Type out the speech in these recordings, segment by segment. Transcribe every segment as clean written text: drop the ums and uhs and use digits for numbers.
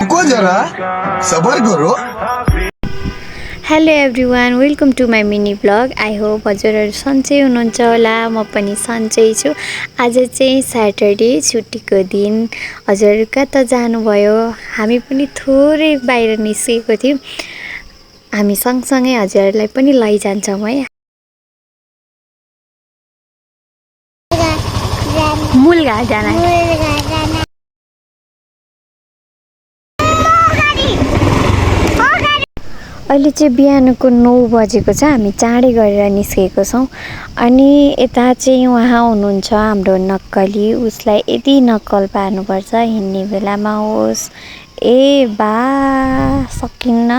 रुको जरा सबर करो। Hello everyone, welcome to my mini blog. I hope हजुरहरू सन्चै हुनुहुन्छ होला। म पनि सन्चै छु। आज चाहिँ स्याटरडे, छुट्टीको दिन। हजुरहरू कता जानुभयो? हामी पनि थोरै बाहिर निस्केको थियौँ। हामी सँगसँगै हजुरहरूलाई पनि लैजान्छौँ है। मूलघाट जाना अहिले चाहिँ बिहानको 9 बजेको छ। हामी चाँडै गरेर निस्केको छौँ। अनि यता चाहिँ उहाँ हुनुहुन्छ हाम्रो नक्कली। उसलाई यति नक्कल पार्नुपर्छ हिँड्ने बेलामा होस्। ए बा सकिन्न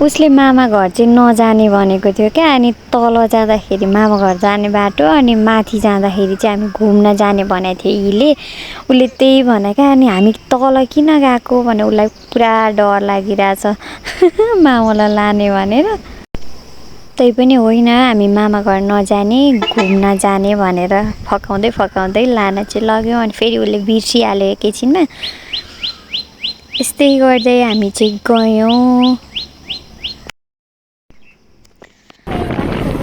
उसले मामा घर चाहिँ नजाने भनेको थियो क्या। अनि तल जाँदाखेरि मामा घर जाने बाटो, अनि माथि जाँदाखेरि चाहिँ हामी घुम्न जाने भनेको थियो यीले। उसले त्यही भने क्या। अनि हामी तल किन गएको भने उसलाई पुरा डर लागिरहेछ मामालाई लाने भनेर। त्यही पनि होइन, हामी मामा घर नजाने घुम्न जाने भनेर फकाउँदै लान चाहिँ लग्यौँ। अनि फेरि उसले बिर्सिहाल्यो एकैछिनमा। यस्तै गर्दै हामी चाहिँ गयौँ।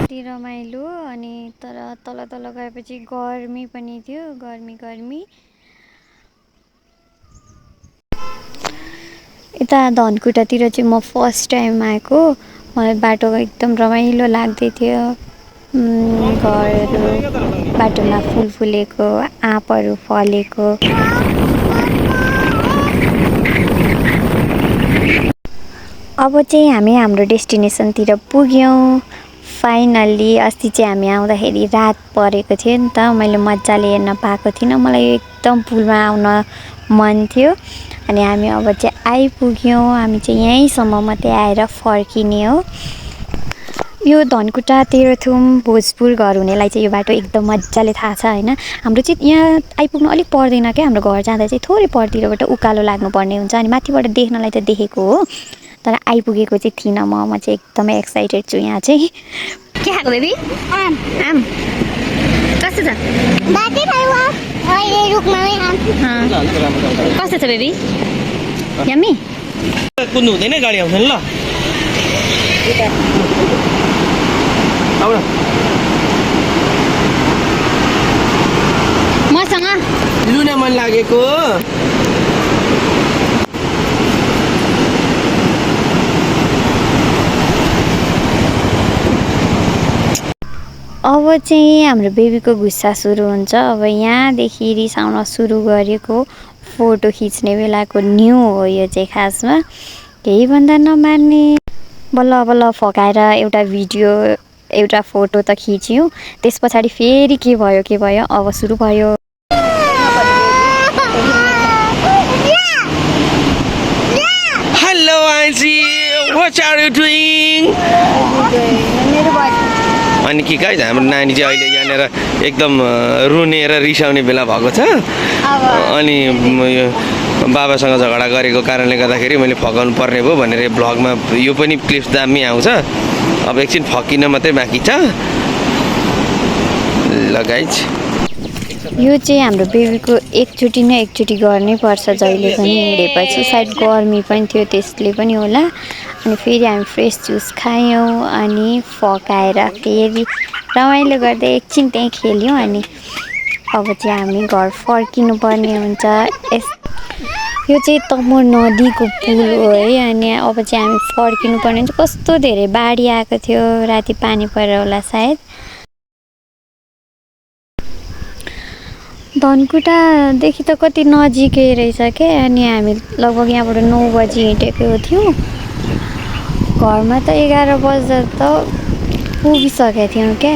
कति रमाइलो। अनि तर तल गएपछि गर्मी पनि थियो, गर्मी। यता धनकुटातिर चाहिँ म फर्स्ट टाइम आएको। मलाई बाटो एकदम रमाइलो लाग्दै थियो। घरहरू बाटोमा फुल फुलेको, आँपहरू फलेको। अब चाहिँ हामी हाम्रो डेस्टिनेसनतिर पुग्यौँ फाइनल्ली। अस्ति चाहिँ हामी आउँदाखेरि रात परेको थियो नि त, मैले मजाले हेर्न पाएको थिइनँ। मलाई एकदम पुलमा आउन मन थियो। अनि हामी अब चाहिँ आइपुग्यौँ। हामी चाहिँ यहीँसम्म मात्रै आएर फर्किने हो। यो धनकुटा, तेह्रथुम, भोजपुर घर हुनेलाई चाहिँ यो बाटो एकदम मजाले थाहा छ होइन। हाम्रो चाहिँ यहाँ आइपुग्नु अलिक पर्दैन क्या। हाम्रो घर जाँदा चाहिँ थोरै परतिरबाट उकालो लाग्नुपर्ने हुन्छ। अनि माथिबाट देख्नलाई त देखेको हो, तर आइपुगेको चाहिँ थिइनँ म चाहिँ एकदमै एक्साइटेड छु। यहाँ चाहिँ के खाएको बेबी? आम कस्तो छ? कस्तो छ बेबी? यम्मी? कुद्नु हुँदैन, गाडी आउँछ नि ल। मसँग लुन मन लागेको। अब चाहिँ हाम्रो बेबीको गुस्सा सुरु हुन्छ। अब यहाँदेखि रिसाउन सुरु गरेको फोटो खिच्ने बेलाको न्यू हो यो चाहिँ। खासमा केही भन्दा नमान्ने। बल्ल फकाएर एउटा भिडियो एउटा फोटो त खिच्यौँ। त्यस पछाडि फेरि के भयो अब सुरु भयो। Hello aunty, what are you doing? अनि के गाइज, हाम्रो नानी चाहिँ अहिले यहाँनिर एकदम रुने र रिसाउने बेला भएको छ। अनि यो बाबासँग झगडा गरेको कारणले गर्दाखेरि मैले फकाउनु पर्ने भयो भनेर ब्लगमा यो पनि क्लिप्स दामी आउँछ। अब एकछिन फकिन मात्रै बाँकी छ। ल गाइज, यो चाहिँ हाम्रो बेबीको एकचोटि गर्नै पर्छ। जहिले पनि हिँडेपछि सायद गर्मी पनि थियो त्यसले पनि होला। अनि फेरि हामी फ्रेस जुस खायौँ। अनि फकाएर फेरि रमाइलो गर्दै एकछिन त्यहीँ खेल्यौँ। अनि अब चाहिँ हामी घर फर्किनु पर्ने हुन्छ। यो चाहिँ तमोर नदीको पुल हो है। अनि अब चाहिँ हामी फर्किनु पर्ने हुन्छ। कस्तो धेरै बाढी आएको थियो, राति पानी परेर होला सायद। धनकुटादेखि त कति नजिकै रहेछ क्या। अनि हामी लगभग यहाँबाट 9 बजी हिँडेको थियौँ। घरमा त 11 बज्दा त पुगिसकेको थियौँ क्या।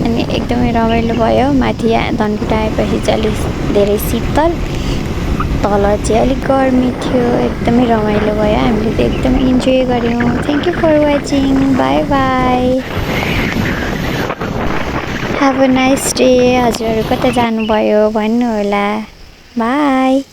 अनि एकदमै रमाइलो भयो। माथि धनकुटा आएपछि चाहिँ अलिक धेरै शीतल, तल चाहिँ अलिक गर्मी थियो। एकदमै रमाइलो भयो। हामीले त एकदमै इन्जोय गऱ्यौँ। Thank you for watching. Bye bye. Have a nice day. हजुरहरू कता जानुभयो भन्नु होला। बाई।